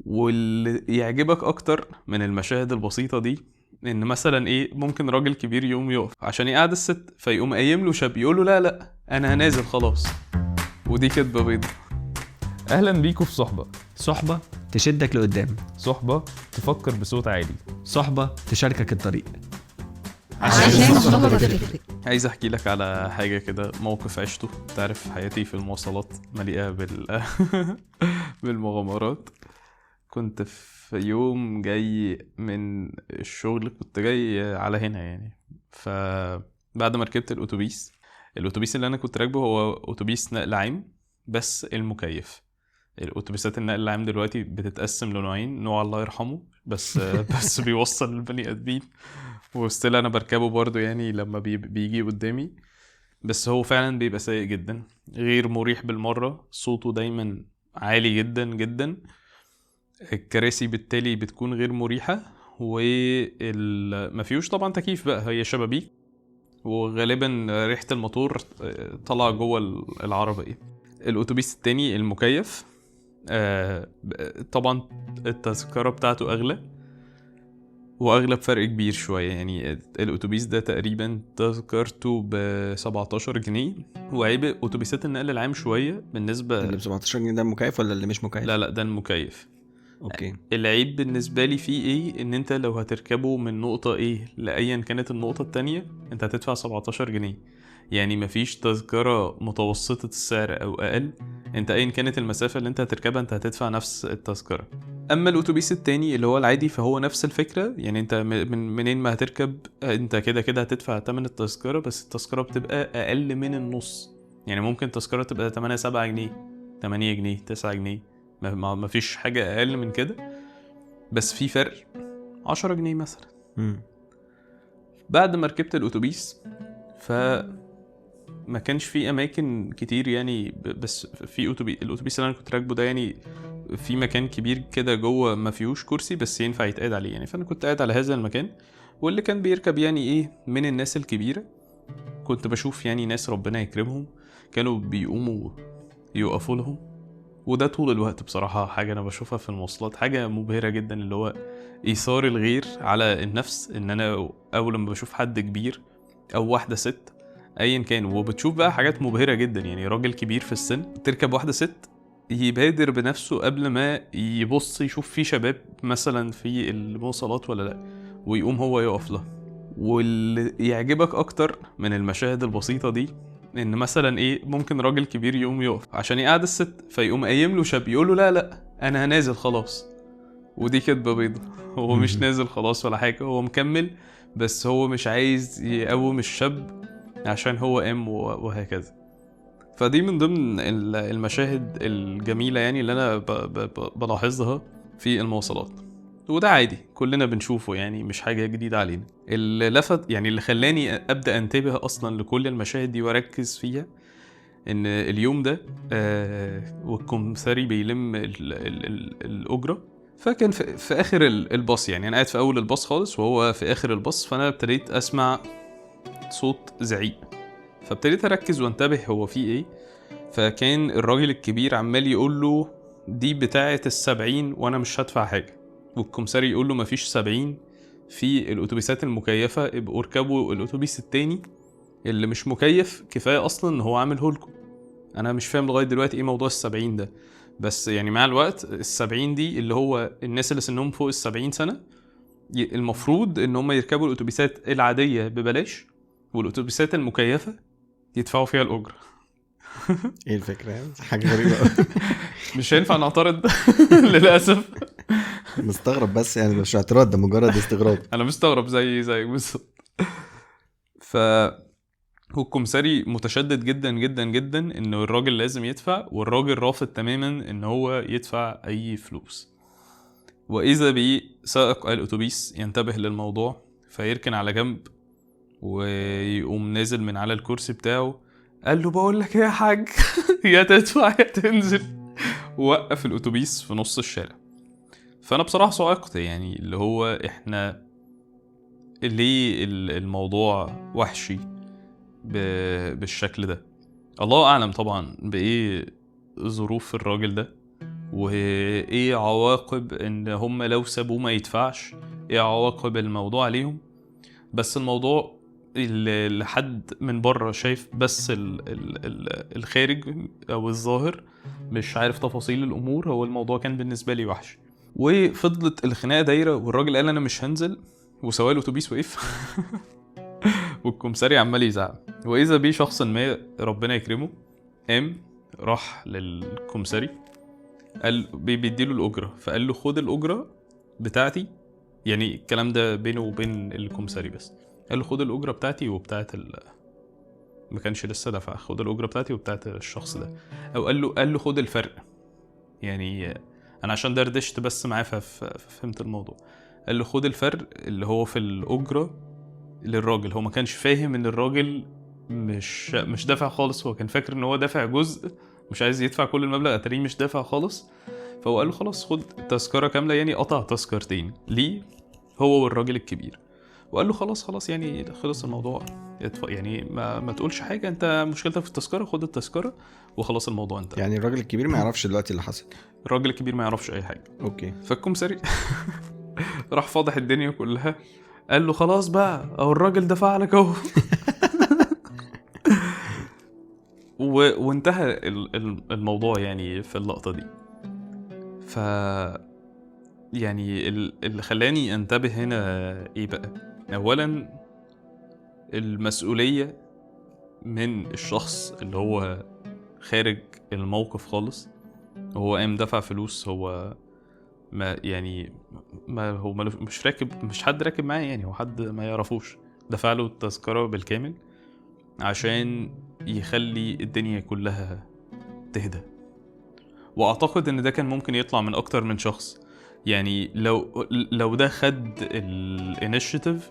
واللي يعجبك اكتر من المشاهد البسيطة دي ان مثلا ايه، ممكن راجل كبير يقوم يقف عشان يقعد الست، فيقوم قايم له شاب يقول له لا لا انا هنازل خلاص، ودي كدبه بيضة. اهلا بيكم في صحبه، صحبه تشدك لقدام، صحبه تفكر بصوت عالي، صحبه تشاركك الطريق. عشان صحبة تفرق. عايز احكي لك على حاجة كده، موقف عشته. تعرف حياتي في المواصلات مليئة بالمغامرات. كنت في يوم جاي من الشغل، كنت جاي على هنا يعني، فبعد ما ركبت الاتوبيس اللي انا كنت راكبه هو اتوبيس نقل عام بس المكيف. الاتوبيسات النقل العام دلوقتي بتتقسم لنوعين، نوع الله يرحمه بس بيوصل البني ادمين، وستيل انا بركبه برضو يعني لما بيجي قدامي، بس هو فعلا بيبقى سيء جدا، غير مريح بالمرة، صوته دايما عالي جدا جدا، الكراسي بالتالي بتكون غير مريحة، وما فيهوش طبعا تكييف بقى، هي شبابيك، وغالبا ريحة الموتور طالعة جوه العربية. الاتوبيس التاني المكيف طبعا التذكرة بتاعته اغلى، واغلى بفرق كبير شوية يعني. الاتوبيس ده تقريبا تذكرته ب17 جنيه. وعيب اتوبيسات النقل العام شوية بالنسبة اللي ب17 جنيه ده مكيف ولا اللي مش مكيف؟ لا لا ده المكيف. okay. العيب بالنسبة لي فيه ايه؟ ان انت لو هتركبه من نقطة ايه لأيا كانت النقطة التانية انت هتدفع 17 جنيه، يعني مفيش تذكرة متوسطة السعر او اقل، انت ايا كانت المسافة اللي انت هتركبها انت هتدفع نفس التذكرة. اما الاتوبيس التاني اللي هو العادي فهو نفس الفكرة، يعني انت منين ما هتركب انت كده كده هتدفع تمن التذكرة، بس التذكرة بتبقى اقل من النص، يعني ممكن تذكرة تبقى 8 7 جنيه، 8 جنيه، 9 جنيه، ما فيش حاجة اقل من كده، بس في فرق 10 جنيه مثلا. بعد ما ركبت الاتوبيس ف ما كانش في اماكن كتير يعني، بس في الاتوبيس اللي انا كنت راكبه ده يعني في مكان كبير كده جوه ما فيهوش كرسي بس ينفع يتقعد عليه يعني، فانا كنت قاعد على هذا المكان، واللي كان بيركب يعني ايه من الناس الكبيرة، كنت بشوف يعني ناس ربنا يكرمهم كانوا بيقوموا يقفوا لهم، وده طول الوقت بصراحة حاجة انا بشوفها في المواصلات، حاجة مبهرة جدا، اللي هو ايثار الغير على النفس. ان انا اول ما بشوف حد كبير او واحدة ست ايا كان، وبتشوف بقى حاجات مبهرة جدا يعني، راجل كبير في السن تركب واحدة ست يبادر بنفسه قبل ما يبص يشوف في شباب مثلا في المواصلات ولا لا، ويقوم هو يقف له. واللي يعجبك اكتر من المشاهد البسيطة دي ان مثلا ايه، ممكن راجل كبير يقوم يقف عشان يقعد الست، فيقوم قايم له شاب يقول له لا لا انا هنازل خلاص، ودي كدبه بيضة، هو مش نازل خلاص ولا حاجة، هو مكمل، بس هو مش عايز يقوم الشاب عشان هو قام وهكذا. فدي من ضمن المشاهد الجميلة يعني اللي أنا بلاحظها في المواصلات، وده عادي كلنا بنشوفه يعني، مش حاجة جديدة علينا. اللي لفت يعني اللي خلاني أبدأ أنتبه أصلا لكل المشاهد دي وأركز فيها، إن اليوم ده والكمثري بيلم الأجرة، فكان في آخر الباص يعني، أنا قاعد في أول الباص خالص وهو في آخر الباص، فأنا ابتديت أسمع صوت زعيق، فابتديت اركز وانتبه هو في ايه. فكان الراجل الكبير عمال يقول له دي بتاعه 70 وانا مش هدفع حاجة، والكمساري يقول له مفيش 70 في الاتوبيسات المكيفه، ابقوا اركبوا الاتوبيس التاني اللي مش مكيف، كفاية اصلا ان هو عامله لكم. انا مش فاهم لغاية دلوقتي ايه موضوع 70 ده، بس يعني مع الوقت 70 دي اللي هو الناس اللي سنهم فوق 70 سنة المفروض ان هم يركبوا الاتوبيسات العادية ببلاش، والاتوبيسات المكيفه يدفعوا فيها الاجرة. ايه الفكرة؟ حاجة غريبة. مش هينفع نعترض للاسف. مستغرب بس يعني، مش اعتراض، ده مجرد استغراب. انا مستغرب زي بالظبط. ف والكمساري متشدد جدا جدا جدا انه الراجل لازم يدفع، والراجل رافض تماما ان هو يدفع اي فلوس. واذا بسائق الاتوبيس ينتبه للموضوع فيركن على جنب ويقوم نازل من على الكرسي بتاعه، قال له بقول لك يا حاج يا تدفع يا تنزل، ووقف الاتوبيس في نص الشارع. فانا بصراحة صعقت يعني، اللي هو احنا ليه الموضوع وحشي بالشكل ده؟ الله اعلم طبعا بايه ظروف الراجل ده، وايه عواقب ان هم لو سابوه ما يدفعش، ايه عواقب الموضوع عليهم. بس الموضوع اللي حد من بره شايف بس ال ال ال الخارج او الظاهر، مش عارف تفاصيل الامور، هو الموضوع كان بالنسبة لي وحش. وفضلت الخناقة دايرة، والراجل قال انا مش هنزل، وسواق الاتوبيس وقف والكمساري عمال يزعق. واذا بيه شخص ما ربنا يكرمه قام راح للكمساري، قال بيديله الاجرة، فقال له خد الاجرة بتاعتي، يعني الكلام ده بينه وبين الكمساري بس، قال له خد الاجرة بتاعتي وبتاعت ما كانش لسه دفع، خد الاجرة بتاعتي وبتاعت الشخص ده، او قال له خد الفرق، يعني انا عشان دردشت بس معاه ففهمت الموضوع. قال له خد الفرق اللي هو في الاجرة للراجل. هو ما كانش فاهم ان الراجل مش دافع خالص، هو كان فاكر ان هو دافع جزء، مش عايز يدفع كل المبلغ، اتاريه مش دافع خالص. فهو قال له خلاص خد تذكره كاملة، يعني قطع تذكرتين ليه هو والراجل الكبير، وقال له خلاص يعني خلص الموضوع، يعني ما تقولش حاجة، انت مشكلتك في التذكرة، خد التذكرة وخلاص الموضوع انتهى. يعني الراجل الكبير ما يعرفش دلوقتي اللي حصل، الراجل الكبير ما يعرفش اي حاجة. okay. فالكمساري راح فاضح الدنيا كلها، قال له خلاص بقى اهو الراجل دفع لك اهو. وانتهى الموضوع يعني في اللقطة دي. ف يعني اللي خلاني انتبه هنا ايه بقى، اولا المسؤولية من الشخص اللي هو خارج الموقف خالص، هو قام دفع فلوس، هو ما يعني ما هو مش راكب، مش حد راكب معاه يعني، هو حد ما يعرفوش، دفع له التذكرة بالكامل عشان يخلي الدنيا كلها تهدى. واعتقد ان ده كان ممكن يطلع من اكتر من شخص، يعني لو ده خد ال initiative،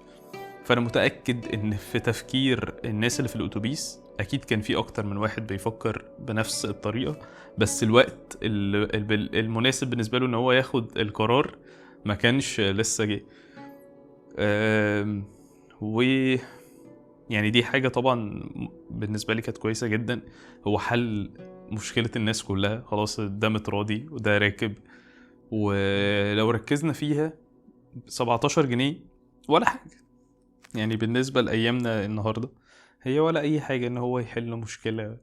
فانا متاكد ان في تفكير الناس اللي في الاتوبيس اكيد كان في اكتر من واحد بيفكر بنفس الطريقة، بس الوقت المناسب بالنسبة له ان هو ياخد القرار ما كانش لسه جه. و يعني دي حاجة طبعا بالنسبة لي كانت كويسة جدا، هو حل مشكلة الناس كلها، خلاص ده متراضي وده راكب. ولو ركزنا فيها 17 جنيه ولا حاجة يعني بالنسبة لايامنا النهارده، هي ولا اي حاجة ان هو يحل مشكلة،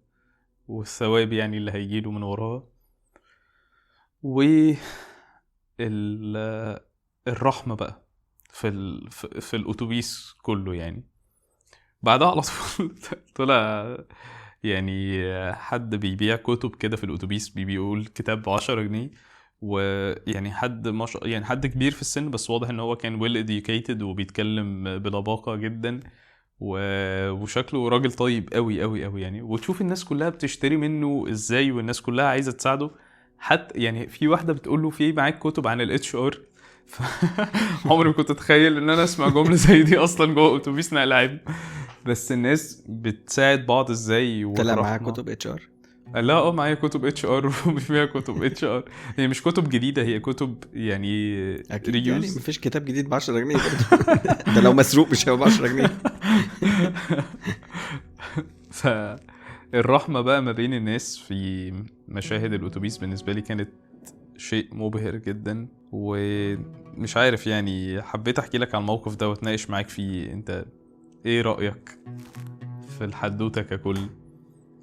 والثواب يعني اللي هيجيله من وراها. و الرحمة بقى في الاتوبيس كله يعني. بعدها على طول طلع يعني حد بيبيع كتب كده في الاتوبيس، بيقول كتاب ب10 جنيه، ويعني حد مش يعني حد كبير في السن، بس واضح ان هو كان well educated وبيتكلم بلباقه جدا، وشكله راجل طيب قوي قوي قوي يعني. وتشوف الناس كلها بتشتري منه ازاي، والناس كلها عايزه تساعده. حتى يعني في واحدة بتقول له في معاك كتب عن ال HR، عمري ما كنت اتخيل ان انا اسمع جملة زي دي اصلا جوه اتوبيس نقل عام. بس الناس بتساعد بعض ازاي. طلع معاك كتب HR؟ لا معايا كتب HR وفيها كتب HR، هي مش كتب جديدة، هي كتب يعني reuse، يعني مفيش كتاب جديد ب 10 جنيه برضه. ده لو مسروق مش هيبقى ب 10 جنيه. فالرحمه بقى ما بين الناس في مشاهد الاتوبيس بالنسبة لي كانت شيء مبهر جدا. ومش عارف يعني، حبيت احكي لك عن الموقف ده واتناقش معاك فيه. انت ايه رايك في الحدوتة ككل؟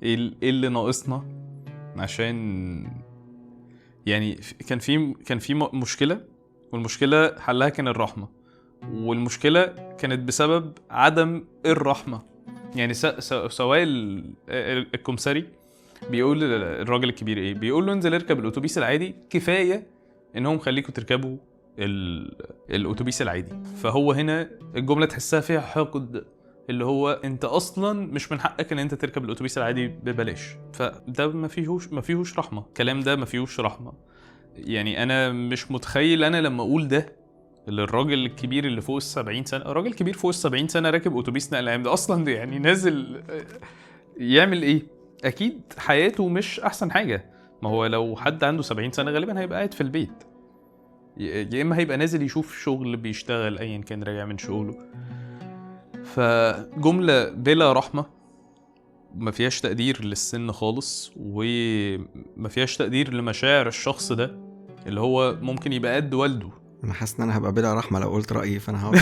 ايه اللي ناقصنا عشان يعني كان في مشكلة، والمشكلة حلها كان الرحمة، والمشكلة كانت بسبب عدم الرحمة. يعني سواء الكمساري بيقول للراجل الكبير ايه، بيقول له انزل اركب الاتوبيس العادي، كفاية انهم خليكوا تركبوا الاتوبيس العادي. فهو هنا الجملة تحسها فيها حقد، اللي هو انت اصلا مش من حقك ان انت تركب الاتوبيس العادي ببلاش. فده ما فيهوش رحمه، الكلام ده ما فيهوش رحمه. يعني انا مش متخيل انا لما اقول ده للراجل الكبير اللي فوق ال70 سنة، راجل كبير فوق ال70 سنة راكب اتوبيس نقل عام، ده اصلا يعني نازل يعمل ايه؟ اكيد حياته مش احسن حاجة. ما هو لو حد عنده 70 سنة غالبا هيبقى قاعد في البيت، يا اما هيبقى نازل يشوف شغل بيشتغل ايا كان راجع من شغله. فجملة بلا رحمة ما فيهاش تقدير للسن خالص، وما فيهاش تقدير لمشاعر الشخص ده اللي هو ممكن يبقى قد والده. انا حاسس ان انا هبقى بلا رحمه لو قلت رايي، فانا هقعد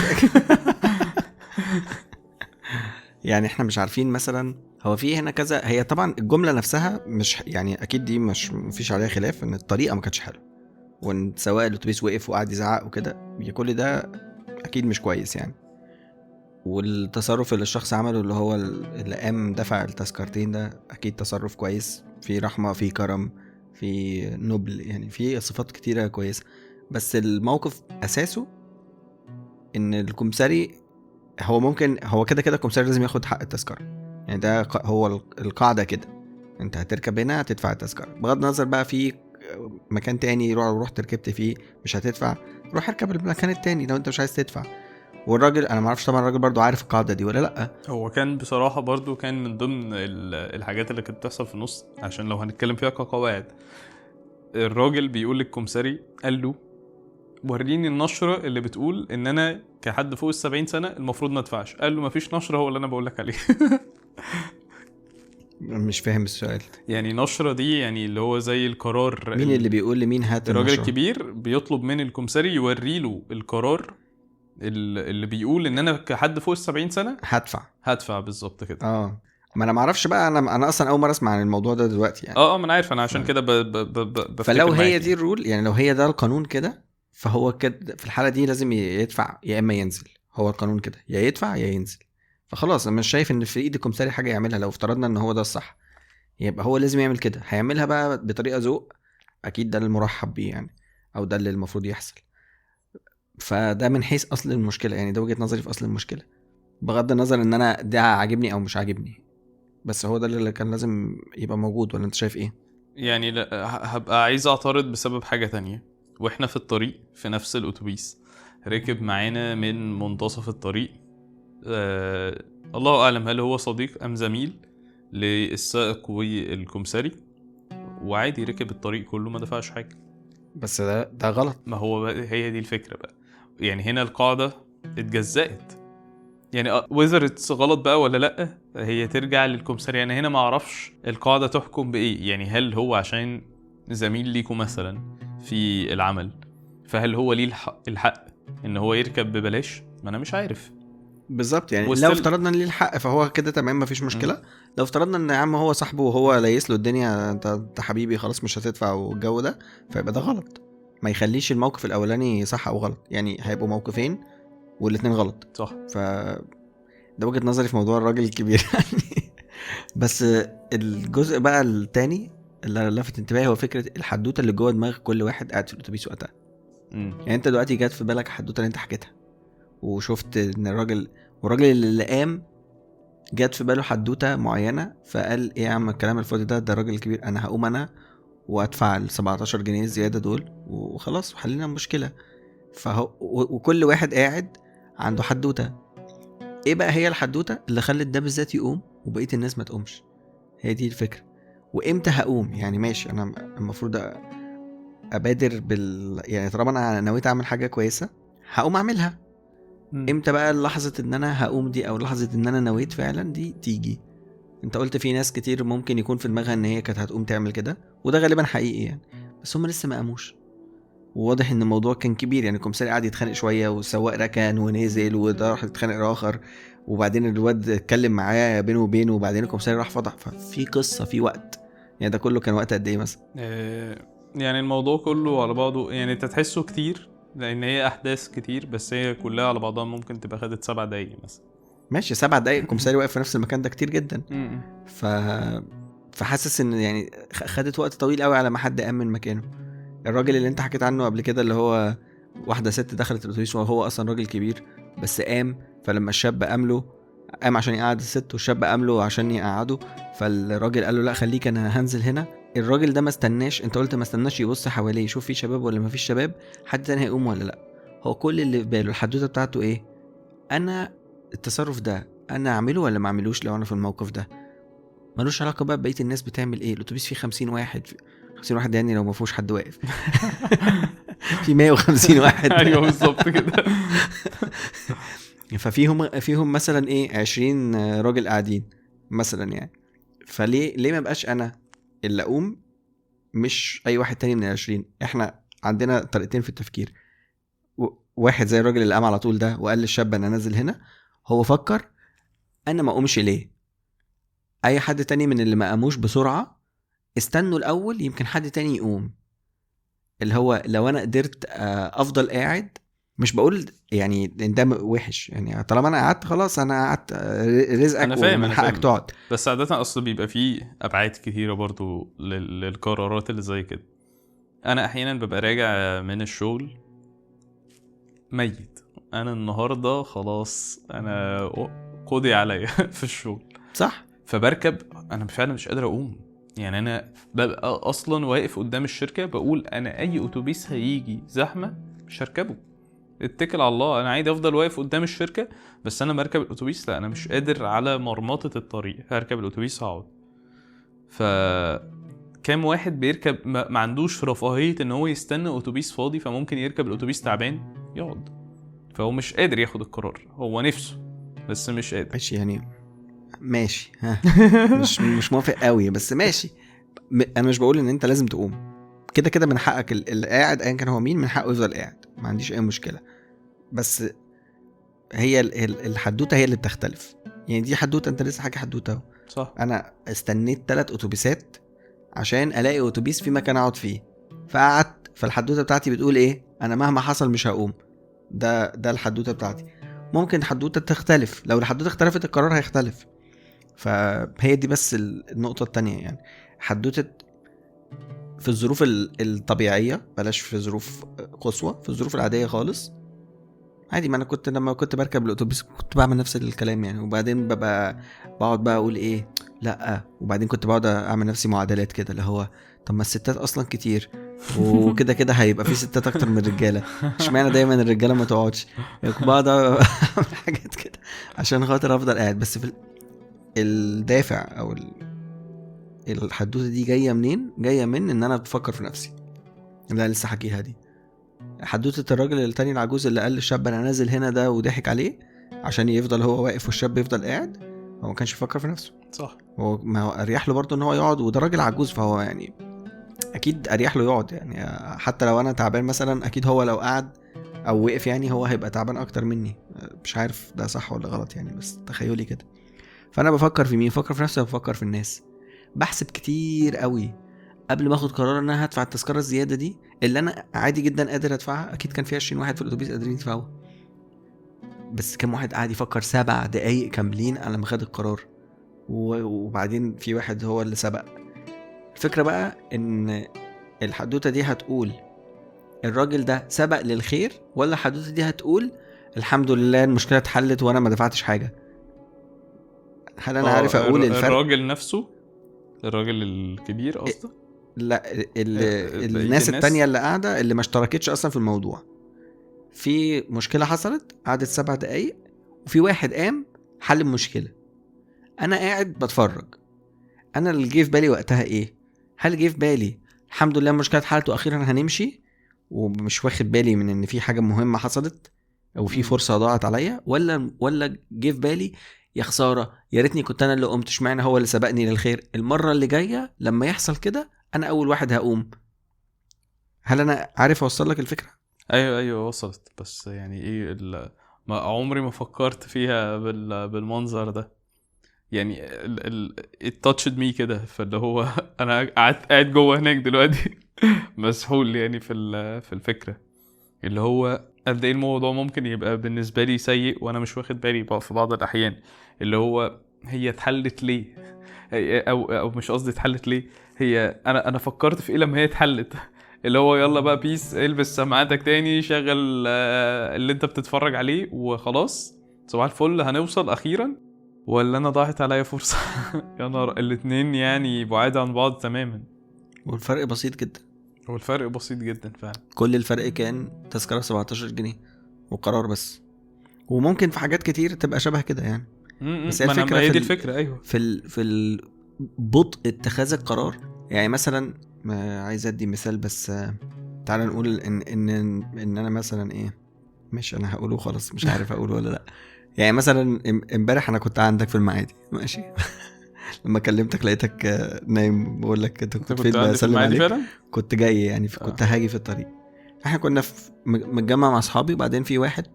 يعني احنا مش عارفين مثلا هو في هنا كذا. هي طبعا الجملة نفسها مش يعني اكيد دي مش مفيش عليها خلاف ان الطريقة ما كانتش حلوة، وان سواق الاتوبيس وقف وقعد يزعق وكده، كل ده اكيد مش كويس يعني. والتصرف اللي الشخص عمله اللي هو اللي قام دفع التذكرتين ده اكيد تصرف كويس، في رحمه، في كرم، في نبل، يعني في صفات كتيرة كويسة. بس الموقف اساسه ان الكمساري هو ممكن هو كده كده الكمساري لازم ياخد حق التذكرة، يعني ده هو القاعدة كده، انت هتركب هنا هتدفع التذكرة، بغض النظر بقى في مكان تاني روح ركبت فيه مش هتدفع، روح اركب المكان التاني لو انت مش عايز تدفع. والراجل انا ما اعرفش طبعا الراجل برضو عارف القاعدة دي ولا لا. هو كان بصراحة برضو كان من ضمن الحاجات اللي كانت بتحصل في النص، عشان لو هنتكلم فيها كقواعد، الراجل بيقول للكمساري، قال له وريني النشرة اللي بتقول ان انا كحد فوق 70 سنة المفروض ما ادفعش. قال له مفيش نشره، هو اللي انا بقول لك عليه. مش فاهم السؤال. يعني نشره دي يعني اللي هو زي القرار، مين اللي بيقول لمين هات الراجل الكبير بيطلب من الكمساري يوري له القرار اللي بيقول ان انا كحد فوق 70 سنة هدفع بالظبط كده. ما انا ما اعرفش بقى، انا اصلا اول مرة اسمع عن الموضوع ده دلوقتي يعني. ما انا عارف، انا عشان كده فلو هي دي ال rule، يعني لو هي ده القانون كده، فهو كده في الحالة دي لازم يدفع يا اما ينزل. هو القانون كده، يا يدفع يا ينزل. فخلاص انا مش شايف ان في ايد الكمساري حاجة يعملها. لو افترضنا ان هو ده الصح، يبقى هو لازم يعمل كده. هيعملها بقى بطريقة ذوق، اكيد ده المرحب بيه يعني، او ده اللي المفروض يحصل. فده من حيث اصل المشكلة، يعني ده وجهه نظري في اصل المشكلة، بغض النظر ان انا ده عاجبني او مش عاجبني، بس هو ده اللي كان لازم يبقى موجود. ولا انت شايف ايه؟ يعني لا، هبقى عايز اعترض بسبب حاجة تانية. واحنا في الطريق في نفس الاتوبيس ركب معانا من منتصف الطريق، الله اعلم هل هو صديق ام زميل للسائق والكمساري، وعادي ركب الطريق كله ما دفعش حاجة. بس ده غلط. ما هو هي دي الفكرة بقى، يعني هنا القاعدة اتجزأت، يعني whether it's غلط بقى ولا لا هي ترجع للكمساري. يعني هنا ما اعرفش القاعدة تحكم بايه، يعني هل هو عشان زميل ليكم مثلا في العمل فهل هو ليه الحق ان هو يركب ببلاش؟ ما انا مش عارف بالظبط. يعني لو افترضنا ان ليه الحق فهو كده تمام، مفيش مشكلة. لو افترضنا ان يا عم هو صاحبه وهو ليس له الدنيا، انت حبيبي خلاص مش هتدفع والجو ده، فيبقى ده غلط. ما يخليش الموقف الاولاني صح او غلط، يعني هيبقوا موقفين والاثنين غلط، صح. ف ده وجهة نظري في موضوع الراجل الكبير يعني. بس الجزء بقى الثاني اللي لفت انتباهي هو فكرة الحدوتة اللي جوه دماغ كل واحد قاعد في الاتوبيس وقتها. يعني انت دلوقتي جات في بالك حدوتة اللي انت حكيتها، وشفت ان الراجل اللي قام جات في باله حدوتة معينة، فقال ايه يا عم الكلام الفاضي ده الراجل الكبير، انا هقوم انا وادفع ال 17 جنيه زيادة دول وخلاص وحلينا المشكلة. فهو وكل واحد قاعد عنده حدوتة. ايه بقى هي الحدوتة اللي خلت ده بالذات يقوم وبقية الناس ما تقومش؟ هي دي الفكرة. وامتى هقوم؟ يعني ماشي انا المفروض ابادر يعني طالما انا نويت اعمل حاجة كويسة هقوم اعملها. امتى بقى لحظة ان انا هقوم دي، او لحظة ان انا نويت فعلا دي تيجي؟ انت قلت في ناس كتير ممكن يكون في دماغها ان هي كانت هتقوم تعمل كده، وده غالبا حقيقي يعني، بس هم لسه ما قاموش. وواضح ان الموضوع كان كبير، يعني الكمساري قعد يتخانق شوية، والسواق ركن ونزل، وده راح يتخانق اخر، وبعدين الواد اتكلم معاه بينه وبينه، وبعدين الكمساري راح فضح. ففي قصة، في وقت، يعني ده كله كان وقت قد ايه مثلا؟ يعني الموضوع كله على بعضه يعني انت تحسه كتير لان هي احداث كتير، بس هي كلها على بعضها ممكن تبقى خدت 7 دقايق مثلا. ماشي، 7 دقايق الكمساري واقف في نفس المكان ده كتير جدا. فحاسس ان يعني خدت وقت طويل قوي على ما حد قام من مكانه. الراجل اللي انت حكيت عنه قبل كده، اللي هو واحدة ست دخلت الاتوبيس وهو اصلا راجل كبير بس قام، فلما الشاب قام له، قام عشان يقعد الست، والشاب قام له عشان يقعده، فالراجل قال له لا خليك انا هنزل هنا. الراجل ده ما استناش، انت قلت ما استناش يبص حواليه يشوف في شباب ولا ما فيش شباب، حد تاني هيقوم ولا لا. هو كل اللي في باله الحدوتة بتاعته ايه؟ انا التصرف ده انا اعمله ولا ما اعملوش لو انا في الموقف ده؟ ملوش علاقة بقى بقية الناس بتعمل ايه. الاتوبيس فيه 50 واحد، 50 واحد يعني لو ما فيهوش حد واقف في 150 واحد. ايوه بالظبط كده. ففيهم مثلا ايه 20 راجل قاعدين مثلا يعني، فليه ليه ما بقاش انا اللي اقوم مش اي واحد تاني من 20؟ احنا عندنا طريقتين في التفكير. واحد زي الراجل اللي قام على طول ده وقال للشاب انا نازل هنا، هو فكر انا ما اقومش ليه؟ اي حد تاني من اللي ما قاموش بسرعة استنوا الاول يمكن حد تاني يقوم. اللي هو لو انا قدرت افضل قاعد، مش بقول يعني ان ده وحش، يعني طالما انا قعدت خلاص انا قعدت، رزقك أنا فاهم، ومن أنا حقك فاهم. تقعد. بس عادة اصل بيبقى فيه ابعاد كتيرة برضو للقرارات اللي زي كده. انا احيانا ببقى راجع من الشغل ميت، انا النهارده خلاص انا قضي عليا في الشغل، صح؟ فبركب انا فعلا مش قادر اقوم. يعني انا ببقى اصلا واقف قدام الشركة بقول انا اي اتوبيس هيجي زحمة مش هركبه، اتكل على الله، انا عادي افضل واقف قدام الشركة، بس انا مركب الاتوبيس لا، انا مش قادر على مرمطه الطريق، هركب الاتوبيس هقعد. ف كام واحد بيركب ما عندوش رفاهية ان هو يستنى اتوبيس فاضي، فممكن يركب الاتوبيس تعبان يقعد، فهو مش قادر ياخد القرار، هو نفسه بس مش قادر. ماشي يعني ماشي، ها مش موافق قوي بس ماشي. انا مش بقول ان انت لازم تقوم، كده كده من حقك اللي قاعد ايا كان هو مين من حقه يفضل قاعد، ما عنديش اي مشكلة. بس هي الحدوتة هي اللي بتختلف. يعني دي حدوتة، انت لسه حاجة حدوتة اهو. صح. انا استنيت 3 اتوبيسات عشان الاقي اتوبيس في مكان اقعد فيه، فقعدت. فالحدوته بتاعتي بتقول ايه؟ انا مهما حصل مش هقوم. ده الحدوتة بتاعتي. ممكن حدوتة تختلف، لو الحدوتة اختلفت القرار هيختلف. فهي دي بس النقطة التانية. يعني حدوتة في الظروف الطبيعية، بلاش في ظروف قصوى، في الظروف العادية خالص عادي. ما انا كنت لما كنت بركب الاتوبيس كنت بعمل نفس الكلام يعني، وبعدين ببقى بقعد بقى اقول ايه لا، وبعدين كنت بقعد اعمل نفسي معادلات كده اللي هو طب ما الستات اصلا كتير وكده كده هيبقى في ستات اكتر من الرجالة، اشمعنى دايما الرجالة ما تقعدش؟ بقعد اعمل حاجات كده عشان خاطر افضل قاعد. بس في الدافع او الحدوتة دي جاية منين؟ جاية من ان انا بفكر في نفسي اللي انا لسه حكيها دي. حدوتة الراجل التاني العجوز اللي قال للشاب انا نازل هنا ده وضحك عليه عشان يفضل هو واقف والشاب يفضل قاعد، هو ما كانش يفكر في نفسه. صح. هو ما هو اريح له برضه ان هو يقعد، وده راجل عجوز فهو يعني اكيد اريح له يقعد. يعني حتى لو انا تعبان مثلا اكيد هو لو قعد او وقف يعني هو هيبقى تعبان اكتر مني. مش عارف ده صح ولا غلط يعني، بس تخيلي كده. فانا بفكر في مين؟ بفكر في نفسي، بفكر في الناس. بحسب كتير قوي قبل ما اخد قرار ان انا هدفع التذكرة الزيادة دي اللي انا عادي جدا قادر ادفعها. اكيد كان في 20 واحد في الاتوبيس قادرين يدفعوها، بس كام واحد قاعد يفكر 7 دقايق كاملين على ما خد القرار، وبعدين في واحد هو اللي سبق. الفكرة بقى ان الحدوتة دي هتقول الراجل ده سبق للخير، ولا الحدوتة دي هتقول الحمد لله المشكلة اتحلت وانا ما دفعتش حاجة؟ هل انا عارف اقول الفرق؟ الراجل نفسه، الراجل الكبير قصدك؟ لا، الناس التانية اللي قاعدة اللي ما اشتركتش اصلا في الموضوع. في مشكلة حصلت قعدت 7 دقايق وفي واحد قام حل المشكلة، انا قاعد بتفرج. انا اللي جه في بالي وقتها ايه؟ هل جه في بالي الحمد لله المشكلة اتحلت واخيرا هنمشي، ومش واخد بالي من ان في حاجة مهمة حصلت او في فرصة ضاعت عليا، ولا جه في بالي يا خسارة يا ريتني كنت انا اللي قمت، اشمعنى هو اللي سبقني للخير؟ المرة اللي جاية لما يحصل كده انا اول واحد هقوم. هل انا عارف اوصل لك الفكرة؟ ايوه وصلت، بس يعني ايه ما عمري ما فكرت فيها بالمنظر ده. يعني it touched me كده، فاللي هو انا قاعد جوه هناك دلوقتي مسحول يعني في الفكرة، اللي هو قد ايه الموضوع ممكن يبقى بالنسبة لي سيء وانا مش واخد بالي في بعض الاحيان. اللي هو هي اتحلت ليه، او مش قصدي اتحلت ليه، هي انا فكرت في ايه لما هي اتحلت. اللي هو يلا بقى peace، البس سماعاتك تاني، شغل اللي انت بتتفرج عليه وخلاص، صباح الفل هنوصل اخيرا. ولا انا ضاعت عليا فرصة؟ يا نهار، الاتنين يعني بعاد عن بعض تماما، والفرق بسيط جدا. والفرق بسيط جدا فعلا. كل الفرق كان تذكرة 17 جنيه وقرار بس، وممكن في حاجات كتير تبقى شبه كده يعني. بس الفكرة هي دي الفكرة. ايوه، في بطء اتخاذ القرار. يعني مثلا ما عايز ادي مثال، بس تعال نقول ان ان ان انا مثلا ايه، مش انا هقوله خلاص مش عارف اقوله ولا لا. يعني مثلا امبارح انا كنت عندك في المعادي، ماشي؟ لما كلمتك لقيتك نايم، بقول لك انت كنت فين بسلم عليك، كنت جاي يعني كنت هاجي في الطريق. احنا كنا في متجمع مع اصحابي، وبعدين في واحد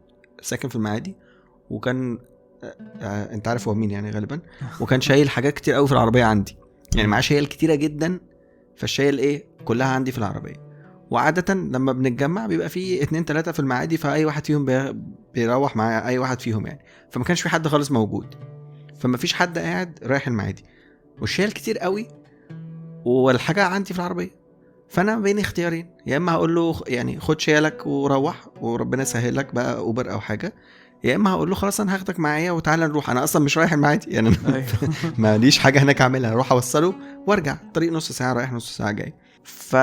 ساكن في المعادي، وكان انت عارف هو مين يعني غالبا، وكان شايل حاجات كتير قوي في العربية عندي، يعني معاه شايل كتيرة جدا، فالشايل ايه كلها عندي في العربية. وعاده لما بنتجمع بيبقى في 2 3 في المعادي، فاي واحد فيهم بيروح مع اي واحد فيهم يعني، فما كانش في حد خالص موجود، فما فيش حد قاعد رايح المعادي، والشايل كتير قوي والحاجة عندي في العربية. فانا بين اختيارين، يا اما هقول له يعني خد شيالك وروح وربنا يسهل لك بقى اوبر او حاجة، يا اما هقول له خلاص انا هاخدك معايا وتعالى نروح، انا اصلا مش رايح المعادي يعني أنا ماليش حاجة هناك اعملها، اروح اوصله وارجع، طريق نص ساعة رايح نص ساعة جاي. ف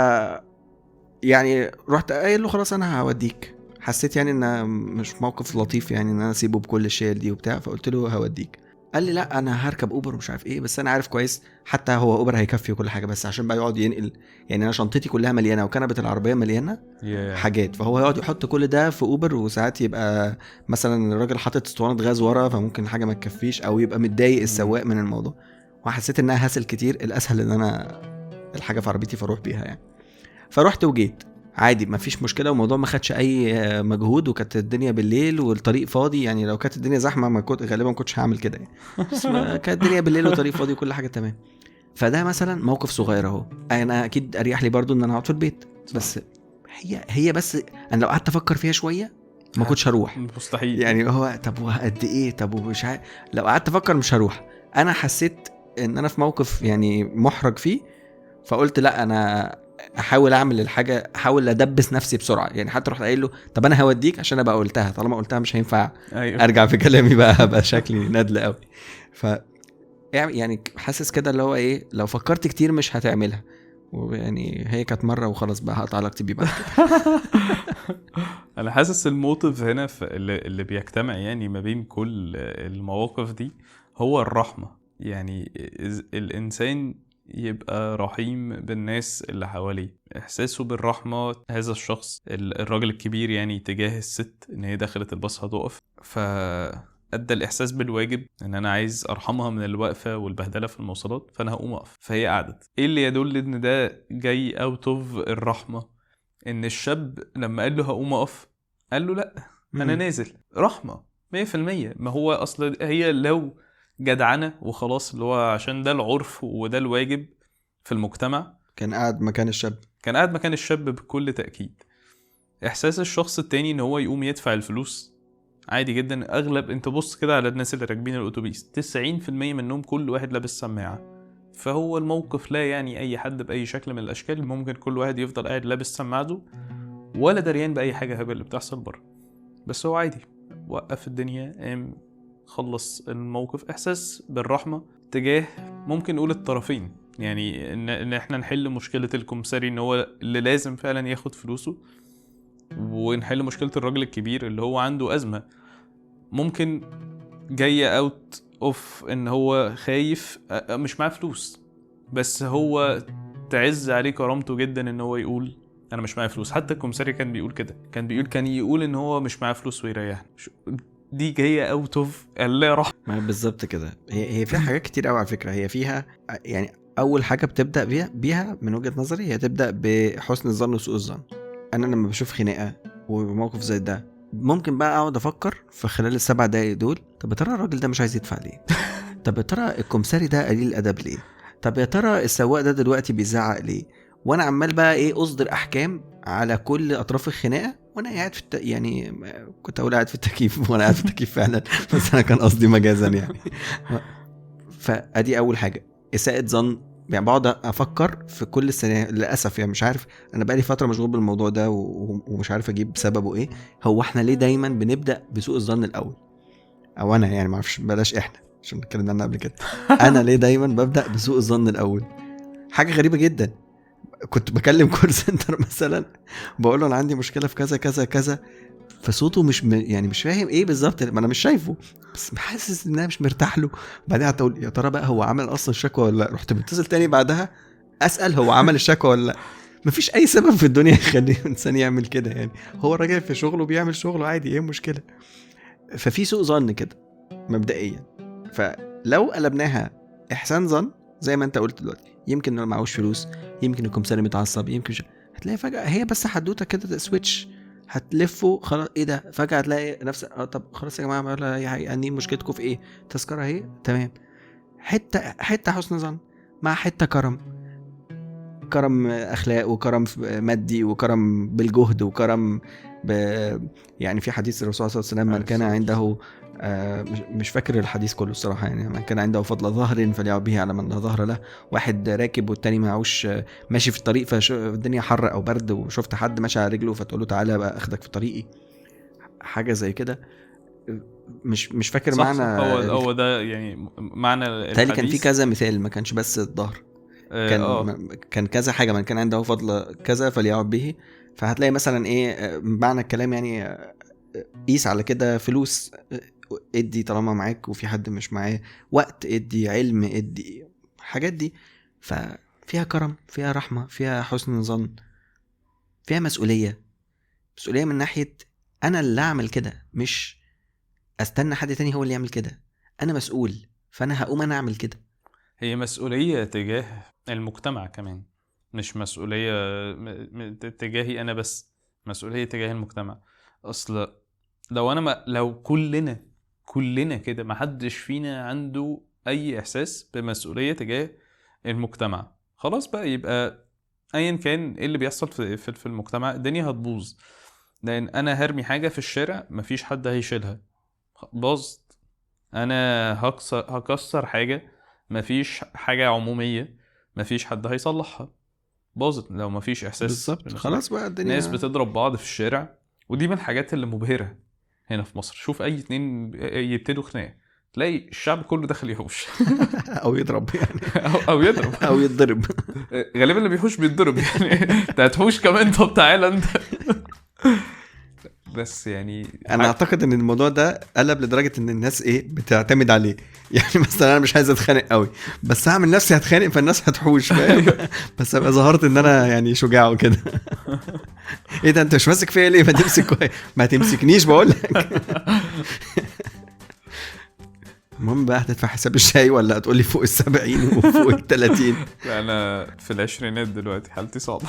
يعني رحت قايل له خلاص انا هوديك، حسيت يعني ان مش موقف لطيف يعني ان انا اسيبه بكل الشيل دي وبتاع، فقلت له هوديك. قال لي لا انا هركب اوبر ومش عارف ايه، بس انا عارف كويس حتى هو اوبر هيكفي وكل حاجة، بس عشان بقى يقعد ينقل يعني انا شنطتي كلها مليانة وكنبه العربية مليانة حاجات، فهو يقعد يحط كل ده في اوبر، وساعات يبقى مثلا الراجل حاطط اسطوانة غاز ورا فممكن حاجة ما تكفيش، او يبقى متضايق السواق من الموضوع. وحسيت انها hassle كتير، الاسهل ان انا الحاجة في عربيتي فاروح بيها يعني. فروحت وجيت عادي ما فيش مشكلة، والموضوع ما خدش اي مجهود، وكانت الدنيا بالليل والطريق فاضي، يعني لو كانت الدنيا زحمة ما كنت غالبا ما كنتش هعمل كده يعني، بس كانت الدنيا بالليل والطريق فاضي وكل حاجة تمام. فده مثلا موقف صغير اهو، انا اكيد اريح لي برضو ان انا اقعد في البيت، بس هي بس انا لو قعدت افكر فيها شوية ما كنتش هروح، مستحيل يعني. هو طب وقد ايه، طب ومش عارف، لو قعدت افكر مش هروح. انا حسيت ان انا في موقف يعني محرج فيه، فقلت لا انا احاول اعمل الحاجة، احاول ادبس نفسي بسرعة يعني. حتى رحت قايل له طب انا هوديك عشان ابقى قلتها، طالما قلتها مش هينفع أيوه. ارجع في كلامي بقى، هبقى شكلي ندل قوي. ف يعني حاسس كده اللي هو ايه، لو فكرت كتير مش هتعملها، ويعني هي كانت مرة وخلاص بقى هقطع علاقتي بيه بعد كده. انا حاسس ال motive هنا في اللي بيجتمع يعني ما بين كل المواقف دي هو الرحمة، يعني الانسان يبقى رحيم بالناس اللي حواليه، احساسه بالرحمة. هذا الشخص الراجل الكبير يعني تجاه الست ان هي دخلت الباص هتقف، فادى الاحساس بالواجب ان انا عايز ارحمها من الوقفة والبهدله في المواصلات، فانا هقوم اقف، فهي قعدت. ايه اللي يدل ان ده جاي out of الرحمة؟ ان الشاب لما قال له هقوم اقف قال له لا انا نازل. رحمه 100%. ما هو اصل هي لو جدعنة وخلاص اللي هو عشان ده العرف وده الواجب في المجتمع، كان قاعد مكان الشاب، كان قاعد مكان الشاب بكل تأكيد. احساس الشخص التاني ان هو يقوم يدفع الفلوس عادي جدا. اغلب انت بص كده على الناس اللي راكبين الاتوبيس 90% منهم كل واحد لابس سماعة، فهو الموقف لا يعني اي حد باي شكل من الاشكال، ممكن كل واحد يفضل قاعد لابس سماعته ولا دريان باي حاجة هبل اللي بتحصل بره، بس هو عادي وقف الدنيا قام خلص الموقف. احساس بالرحمة تجاه ممكن نقول الطرفين، يعني ان احنا نحل مشكلة الكمساري ان هو اللي لازم فعلا ياخد فلوسه، ونحل مشكلة الراجل الكبير اللي هو عنده ازمة ممكن جاية out of ان هو خايف مش معاه فلوس، بس هو تعز عليه كرامته جدا ان هو يقول انا مش معايا فلوس. حتى الكمساري كان بيقول كده، كان يقول ان هو مش معاه فلوس ويريحني. دي جاية out of اللا رحمه. ما بالظبط كده. هي فيها حاجات كتير قوي على فكرة. هي فيها يعني اول حاجة بتبدا بيها من وجهه نظري هي تبدا بحسن الظن وسوء الظن. انا لما بشوف خناقه وموقف زي ده ممكن بقى اقعد افكر في خلال ال7 دقايق دول، طب يا ترى الراجل ده مش عايز يدفع ليه؟ طب يا ترى الكمساري ده قليل الادب ليه؟ طب يا ترى السواق ده دلوقتي بيزعق ليه؟ وانا عمال بقى ايه اصدر احكام على كل اطراف الخناقة وانا قاعد في يعني كنت اقول قاعد في التكييف وانا قاعد في التكييف فعلا، بس انا كان قصدي مجازا يعني. فادي اول حاجة، اساءة ظن. يعني بقعد افكر في كل السنة للاسف، يعني مش عارف، انا بقالي فترة مشغول بالموضوع ده ومش عارف اجيب سببه ايه. هو احنا ليه دايما بنبدا بسوء الظن الاول؟ او انا يعني ما اعرفش، بلاش احنا عشان اتكلمنا عنها قبل كده. انا ليه دايما ببدا بسوء الظن الاول؟ حاجة غريبة جدا. كنت بكلم call center مثلا، بقول له انا عندي مشكلة في كذا كذا كذا، فصوته مش يعني مش فاهم ايه بالظبط، ما انا مش شايفه، بس حاسس ان انا مش مرتاح له. بعدين قعدت اقول يا ترى بقى هو عمل اصلا الشكوى ولا لا؟ رحت متصل تاني بعدها اسال هو عمل الشكوى ولا لا. مفيش اي سبب في الدنيا يخلي الانسان يعمل كده، يعني هو الراجل في شغله بيعمل شغله عادي، ايه المشكلة؟ ففي سوء ظن كده مبدئيا. فلو قلبناها احسان ظن زي ما انت قلت دلوقتي، يمكن انه معهوش فلوس، يمكن الكمساري متعصب، يمكن هتلاقي فجاة هي بس حدوتة كده switch هتلفه خلاص، ايه ده، فجاة هتلاقي نفسك طب خلاص يا جماعة ولا اي حاجة، يعني مشكلتكم في ايه، تذكره اهي تمام. حتة حسن ظن مع حتة كرم، كرم اخلاق وكرم مادي وكرم بالجهد وكرم يعني في حديث الرسول صلى الله عليه وسلم من كان عنده مش فاكر الحديث كله الصراحة، يعني من كان عنده فضل ظهر فليعب به على من لا ظهر له. واحد راكب والتاني معهوش، ماشي في الطريق فالدنيا حر او برد، وشفت حد ماشي على رجله فتقول له تعالى بقى اخدك في طريقي، حاجة زي كده. مش فاكر معنى هو ده يعني معنى الحديث. كان في كذا مثال، ما كانش بس الظهر، كان كذا حاجة، من كان عنده فضل كذا فليعب به. فهتلاقي مثلا ايه معنى الكلام، يعني قيس على كده، فلوس ادي طالما معاك وفي حد مش معاه، وقت ادي، علم ادي، حاجات دي. ففيها كرم، فيها رحمة، فيها حسن ظن، فيها مسؤولية. مسؤولية من ناحية انا اللي اعمل كده، مش استنى حد تاني هو اللي يعمل كده، انا مسؤول فانا هقوم انا اعمل كده. هي مسؤولية تجاه المجتمع كمان، مش مسؤولية تجاهي أنا بس، مسؤولية تجاه المجتمع. أصل لو أنا ما لو كلنا كده ما حدش فينا عنده أي إحساس بمسؤولية تجاه المجتمع، خلاص بقى يبقى أيا كان إيه اللي بيحصل في المجتمع الدنيا هتبوظ. لأن أنا هرمي حاجة في الشارع مفيش حد هيشيلها، باظت. أنا هكسر حاجة، مفيش حاجة عمومية، مفيش حد هيصلحها، باظت. لو مفيش احساس بالظبط خلاص بقى الدنيا. ناس بتضرب بعض في الشارع، ودي من الحاجات اللي مبهرة هنا في مصر. شوف اي اتنين يبتدوا خناقه تلاقي الشعب كله داخل يحوش او يضرب يعني او يضرب او يتضرب. غالبا اللي بيحوش بيتضرب يعني، انت هتحوش كمان، طب تعالى انت. بس يعني انا اعتقد ان الموضوع ده قلب لدرجة ان الناس ايه بتعتمد عليه. يعني مثلا انا مش عايز اتخانق قوي، بس هعمل نفسي هتخانق فالناس هتحوش، فاهم؟ بس ابقى ظهرت ان انا يعني شجاع وكده. ايه ده انت مش ماسك فيا ليه؟ ما تمسك، ما تمسكنيش بقول لك. المهم بقى هتدفع حساب الشاي ولا هتقولي فوق 70 وفوق 30؟ لا انا في العشرينات دلوقتي، حالتي صعبة.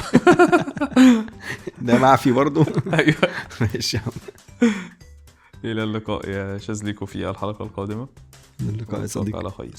ده معفي برضو. ايوه ماشي يا عم. الى اللقاء يا شاذليكو في الحلقة القادمة. اللقاء يا صديقي، على خير.